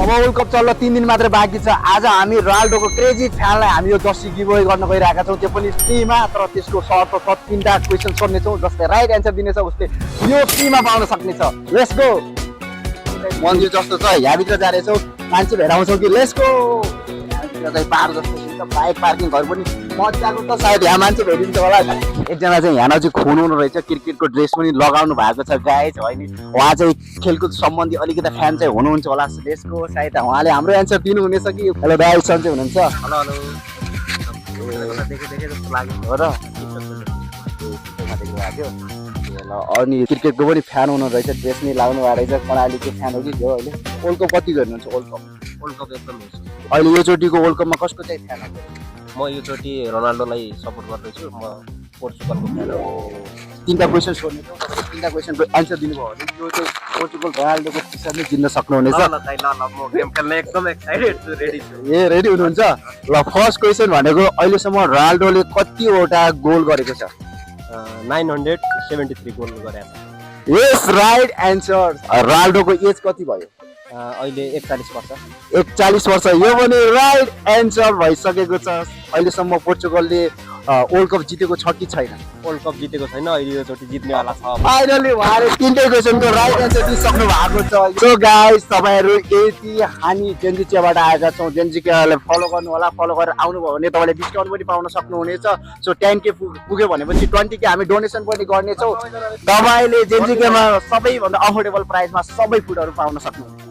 World cup चल्न 3 दिन मात्रै बाँकी छ। आज हामी रोनाल्डोको क्रेजी फ्यानलाई हामी यो जर्सी गिभअवे गर्न गइरहेका छौँ, त्यो पनि फ्रीमा। तर त्यसको शर्त छ 3टा क्वेसन सोध्नेछौँ, जसले राइट एन्सर दिनेछ उसले यो फ्रीमा पाउन सक्नेछ। Let's go. मन्दिर जस्तो छ, यहाँभित्र जानेछौँ, मान्छे भेटाउँछौँ कि लेट्स गो। यहाँभित्र चाहिँ पार्क जस्तो छ, बाइक पार्किङहरू पनि मजाको छ। सायद यहाँ मान्छे भेटिन्छ होला। एकजना चाहिँ यहाँ नजिक हुनुहुने रहेछ, क्रिकेटको ड्रेस पनि लगाउनु भएको छ गाइज, होइन? उहाँ चाहिँ खेलकुद सम्बन्धी अलिकति फ्यान चाहिँ हुनुहुन्छ होला। Let's go. सायद उहाँले हाम्रो एन्सर दिनुहुनेछ कि। हेलो दाइ, सन्चै हुनुहुन्छ? हेलो हेलो देखे जस्तो लाग्यो हो र? अनि क्रिकेटको पनि फ्यान हुनु रहेछ, ड्रेस पनि लाउनु भएको रहेछ। कर्णालीको फ्यान हो कि के हो अहिले? वर्ल्ड कप कति गर्नुहुन्छ? वर्ल्ड कप एकदम हुन्छ। अहिले योचोटिको वर्ल्ड कपमा कसको चाहिँ फ्यान हो? म योचोटि रोनाल्डोलाई सपोर्ट गर्दैछु। म पोर्चुगलको फ्यान हो। 3टा क्वेसन सोध्ने छौँ, तपाईँले 3टा क्वेसनको एन्सर दिनुभयो भने यो चाहिँ पोर्चुगल रोनाल्डोको टिसर्ट नै जित्न सक्नुहुनेछ। ल म गेम खेल्न एकदम एक्साइटेड छु, रेडी छु। ए रेडी हुनुहुन्छ? ल फर्स्ट क्वेसन भनेको अहिलेसम्म रोनाल्डोले कतिवटा गोल गरेको छ? 973 गोल गरेको छ। यस राइट एन्सर। रोनाल्डोको एज कति भयो? अहिले 41 वर्ष। 41 वर्ष, यो पनि राइट एन्सर भइसकेको छ। अहिलेसम्म पोर्चुगलले वर्ल्ड कप जितेको छ कि छैन? वर्ल्ड कप जितेको छैन, अहिले योचोटि जित्नेवाला छ। फाइनली उहाँले 3टै क्वेसनको राइट एन्सर दिइसक्नु भएको छ। सो गाइस, तपाईँहरू यति हामी जेन्जिचियाबाट आएका छौँ, जेन्जिचियालाई फलो गर्नु होला। फलो गरेर आउनुभयो भने तपाईँले डिस्काउन्ट पनि पाउन सक्नुहुनेछ। सो 10K पुग्यो भनेपछि 20K हामी डोनेसन पनि गर्नेछौँ। तपाईँले जेन्जिचियामा सबैभन्दा अफोर्डेबल प्राइसमा सबै फुडहरू पाउन सक्नुहुन्छ।